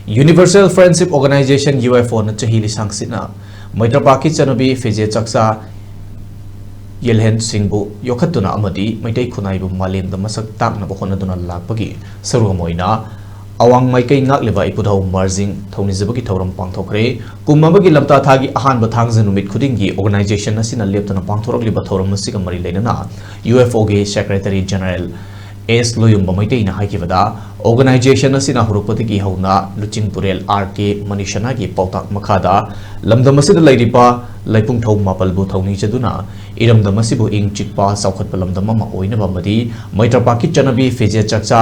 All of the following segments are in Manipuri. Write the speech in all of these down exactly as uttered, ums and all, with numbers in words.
Universal Friendship Organization, U F O ꯅ ꯆꯍꯤ ꯂꯤꯁꯥꯡ ꯁꯤꯠꯅ ꯃꯩꯇ꯭ꯔꯄꯥꯛꯀꯤ ꯆꯠꯅꯕꯤ ꯐꯤꯖꯦꯠ ꯆꯥꯛꯆꯥ ꯌꯦꯜꯍꯦꯟꯁꯤꯡꯕꯨ ꯌꯣꯛꯈꯠꯇꯨꯅ ꯑꯃꯗꯤ ꯃꯩꯇꯩ ꯈꯨꯟꯅꯥꯏꯕꯨ ꯃꯥꯂꯦꯝꯗ ꯃꯁꯛ ꯇꯥꯛꯅꯕ ꯍꯣꯠꯅꯗꯨꯅ ꯂꯥꯛꯄꯒꯤ ꯁꯔꯨꯛ ꯑꯃ ꯑꯣꯏꯅ ꯑꯋꯥꯡ ꯃꯥꯏꯀꯩ ꯉꯥꯛꯂꯤꯕ ꯏꯄꯨꯙꯧ ꯃꯥꯔꯖꯤꯡ ꯊꯧꯅꯤꯖꯕꯒꯤ ꯊꯧꯔꯝ ꯄꯥꯡꯊꯣꯛꯈ꯭ꯔꯦ꯫ ꯀꯨꯝ ꯑꯃꯒꯤ ꯂꯝꯇꯥ ꯊꯥꯒꯤ ꯑꯍꯥꯟꯕ ꯊꯥꯡꯖ ꯅꯨꯃꯤꯠ ꯈꯨꯗꯤꯡꯒꯤ organization ꯑꯁꯤꯅ ꯂꯦꯞꯇꯅ ꯄꯥꯡꯊꯣꯔꯛꯂꯤꯕ ꯊꯧꯔꯝ ꯑꯁꯤꯒ ꯃꯔꯤ ꯂꯩꯅꯅ U F O ꯒꯤ Secretary General ꯑꯦꯁ ꯂꯣꯌꯨꯝꯕ ꯃꯩꯇꯩꯅ ꯍꯥꯏꯈꯤꯕꯗ, organization ꯑꯁꯤꯅ ꯍꯧꯔꯛꯄꯗꯒꯤ ꯍꯧꯅ ꯂꯨꯆꯤꯡ ꯄꯨꯔꯦꯜ ꯑꯥꯔ ꯀꯦ ꯃꯅꯤꯁꯅꯥꯒꯤ ꯄꯥꯎꯇꯥꯛ ꯃꯈꯥꯗ ꯂꯝꯗꯝ ꯑꯁꯤꯗ ꯂꯩꯔꯤꯕ ꯂꯩꯄꯨꯡꯊꯧ ꯃꯥꯄꯜꯕꯨ ꯊꯧꯅꯤꯖꯗꯨꯅ ꯏꯔꯝꯗꯝ ꯑꯁꯤꯕꯨ ꯏꯪ ꯆꯤꯛꯄ ꯆꯥꯎꯈꯠꯄ ꯂꯝꯗꯝ ꯑꯃ ꯑꯣꯏꯅꯕ ꯑꯃꯗꯤ ꯃꯩꯇ꯭ꯔꯄꯥꯛꯀꯤ ꯆꯠꯅꯕꯤ ꯐꯤꯖꯦꯠ ꯆꯥꯛꯆꯥ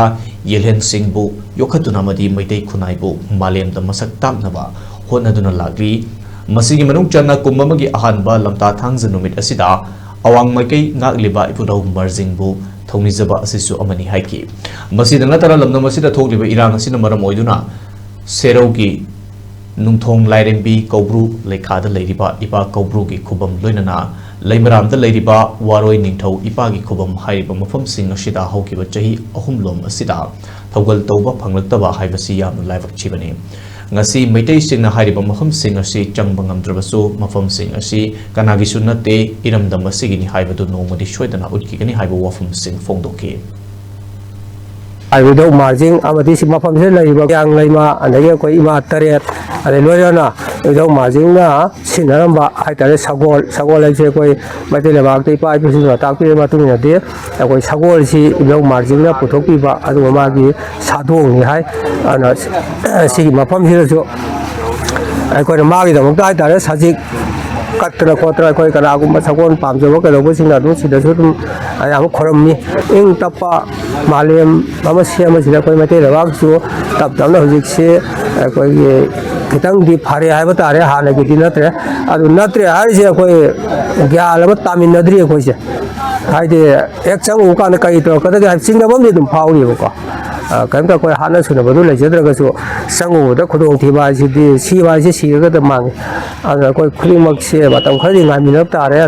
ꯌꯦꯜꯍꯦꯟꯁꯤꯡꯕꯨ ꯌꯣꯛꯈꯠꯇꯨꯅ ꯑꯃꯗꯤ ꯃꯩꯇꯩ ꯈꯨꯟꯅꯥꯏꯕꯨ ꯃꯥꯂꯦꯝꯗ ꯃꯁꯛ ꯇꯥꯛꯅꯕ ꯍꯣꯠꯅꯗꯨꯅ ꯂꯥꯛꯂꯤ꯫ ꯃꯁꯤꯒꯤ ꯃꯅꯨꯡ ꯆꯟꯅ ꯀꯨꯝ ꯑꯃꯒꯤ ꯑꯍꯥꯟꯕ ꯂꯝꯇꯥ ꯊꯥꯡꯖ ꯅꯨꯃꯤꯠ ꯑꯁꯤꯗ ꯑꯋꯥꯡ ꯃꯥꯏꯀꯩ ꯉꯥꯛꯂꯤꯕ ꯏꯄꯨꯙꯧ ꯃꯥꯔꯖꯤꯡꯕꯨ ꯊꯧꯅꯤꯖꯕ ꯑꯁꯤꯁꯨ ꯑꯃꯅꯤ ꯍꯥꯏꯈꯤ꯫ ꯃꯁꯤꯗ ꯅꯠꯇꯅ ꯂꯝꯗꯝ ꯑꯁꯤꯗ ꯊꯣꯛꯂꯤꯕ ꯏꯔꯥꯡ ꯑꯁꯤꯅ ꯃꯔꯝ ꯑꯣꯏꯗꯨꯅ ꯁꯦꯔꯧꯒꯤ ꯅꯨꯡꯊꯣꯡ ꯂꯥꯏꯔꯦꯝꯕꯤ ꯀꯧꯕ꯭ꯔꯨ ꯂꯩꯈꯥꯗ ꯂꯩꯔꯤꯕ ꯏꯄꯥ ꯀꯧꯕ꯭ꯔꯨꯒꯤ ꯈꯨꯕꯝ ꯂꯣꯏꯅꯅ ꯂꯩꯃꯔꯥꯝꯗ ꯂꯩꯔꯤꯕ ꯋꯥꯔꯣꯏ ꯅꯤꯡꯊꯧ ꯏꯄꯥꯒꯤ ꯈꯨꯕꯝ ꯍꯥꯏꯔꯤꯕ ꯃꯐꯝꯁꯤꯡ ꯑꯁꯤꯗ ꯍꯧꯈꯤꯕ ꯆꯍꯤ ꯑꯍꯨꯝꯂꯣꯝ ꯑꯁꯤꯗ ꯊꯧꯒꯜ ꯇꯧꯕ ꯐꯪꯂꯛꯇꯕ ꯍꯥꯏꯕꯁꯤ ꯌꯥꯝꯅ ꯂꯥꯏꯕꯛ ꯊꯤꯕꯅꯤ꯫ ꯉꯁꯤ ꯃꯩꯇꯩꯁꯤꯡꯅ ꯍꯥꯏꯔꯤꯕ ꯃꯐꯝꯁꯤꯡ ꯑꯁꯤ ꯆꯪꯕ ꯉꯝꯗ꯭ꯔꯕꯁꯨ, ꯃꯐꯝꯁꯤꯡ ꯑꯁꯤ ꯀꯅꯥꯒꯤꯁꯨ ꯅꯠꯇꯦ, ꯏꯔꯝꯗꯝ ꯑꯁꯤꯒꯤꯅꯤ ꯍꯥꯏꯕꯗꯨ ꯅꯣꯡꯃꯗꯤ ꯁꯣꯏꯗꯅ ꯎꯠꯈꯤꯒꯅꯤ ꯍꯥꯏꯕ ꯋꯥꯐꯝꯁꯤꯡ ꯐꯣꯡꯗꯣꯛꯈꯤ꯫ ꯍꯥꯏꯕꯗꯧ ꯃꯥꯔꯖꯤꯡ ꯑꯃꯗꯤ ꯁꯤ ꯃꯐꯝꯁꯤꯗ ꯂꯩꯔꯤꯕ ꯍꯤꯌꯥꯡ ꯂꯩꯃ, ꯑꯗꯒꯤ ꯑꯩꯈꯣꯏ ꯏꯃꯥ ꯇꯔꯦꯠ, ꯑꯗꯩ ꯂꯣꯏꯅꯅ ꯏꯙꯧ ꯃꯥꯔꯖꯤꯡꯅ ꯁꯤꯖꯤꯟꯅꯔꯝꯕ ꯍꯥꯏꯇꯥꯔꯦ, ꯁꯒꯣꯜ, ꯁꯒꯣꯜ ꯍꯥꯏꯁꯦ ꯑꯩꯈꯣꯏ ꯃꯩꯇꯩ ꯂꯩꯕꯥꯛꯇ ꯏꯄꯥ ꯏꯄꯨꯁꯤꯡꯅ ꯇꯥꯛꯄꯤꯔꯕ ꯃꯇꯨꯡ ꯏꯟꯅꯗꯤ ꯑꯩꯈꯣꯏ ꯁꯒꯣꯜꯁꯤ ꯏꯙꯧ ꯃꯥꯔꯖꯤꯡꯅ ꯄꯨꯊꯣꯛꯄꯤꯕ, ꯑꯗꯨꯒ ꯃꯥꯒꯤ ꯁꯥꯗꯣꯡꯅꯤ ꯍꯥꯏ꯫ ꯑꯗꯨꯅ ꯁꯤꯒꯤ ꯃꯐꯝꯁꯤꯗꯁꯨ ꯑꯩꯈꯣꯏꯅ ꯃꯥꯒꯤꯗꯃꯛꯇ ꯍꯥꯏꯇꯥꯔꯦ, ꯁꯖꯤꯛ ꯀꯠꯇꯅ ꯈꯣꯠꯇꯅ ꯑꯩꯈꯣꯏ ꯀꯅꯥꯒꯨꯝꯕ ꯁꯒꯣꯜ ꯄꯥꯝꯖꯕ ꯀꯩꯗꯧꯕꯁꯤꯡꯅ ꯑꯗꯨꯝ ꯁꯤꯗꯁꯨ ꯑꯗꯨꯝ ꯑꯌꯥꯝꯕ ꯈꯨꯔꯨꯝꯃꯤ꯫ ꯏꯪ ꯇꯞꯄ ꯃꯥꯂꯦꯝ ꯑꯃ ꯁꯦꯝꯕꯁꯤꯗ ꯑꯩꯈꯣꯏ ꯃꯩꯇꯩ ꯂꯩꯕꯥꯛꯁꯨ ꯇꯞ ꯇꯞꯅ ꯍꯧꯖꯤꯛꯁꯤ ꯑꯩꯈꯣꯏꯒꯤ ꯈꯤꯇꯪꯗꯤ ꯐꯔꯦ ꯍꯥꯏꯕ ꯇꯥꯔꯦ, ꯍꯥꯟꯅꯒꯤꯗꯤ ꯅꯠꯇ꯭ꯔꯦ꯫ ꯑꯗꯨ ꯅꯠꯇ꯭ꯔꯦ ꯍꯥꯏꯔꯤꯁꯦ ꯑꯩꯈꯣꯏ ꯒ꯭ꯌꯥꯟ ꯑꯃ ꯇꯥꯃꯤꯟꯅꯗ꯭ꯔꯤ ꯑꯩꯈꯣꯏꯁꯦ꯫ ꯍꯥꯏꯗꯤ ꯍꯦꯛ ꯆꯪꯉꯨꯕ ꯀꯥꯟꯗ ꯀꯔꯤ ꯇꯧꯔꯛꯀꯗꯒꯦ ꯍꯥꯏꯕ ꯆꯤꯡꯅꯕ ꯑꯃꯗꯤ ꯑꯗꯨꯝ ꯐꯥꯎꯔꯤꯕꯀꯣ꯫ ꯑ, ꯀꯔꯤꯝꯇ ꯑꯩꯈꯣꯏ ꯍꯥꯠꯅ ꯁꯨꯅꯕꯗꯨ ꯂꯩꯖꯗ꯭ꯔꯒꯁꯨ ꯆꯪꯉꯨꯕꯗ ꯈꯨꯗꯣꯡꯊꯤꯕ ꯍꯥꯏꯁꯤꯗꯤ, ꯁꯤꯕ ꯍꯥꯏꯁꯤ ꯁꯤꯔꯒꯗ ꯃꯥꯡꯉꯤ꯫ ꯑꯗꯨꯅ ꯑꯩꯈꯣꯏ ꯈꯨꯗꯤꯡꯃꯛꯁꯦ ꯃꯇꯝ ꯈꯔꯗꯤ ꯉꯥꯏꯃꯤꯟꯅꯕ ꯇꯥꯔꯦ꯫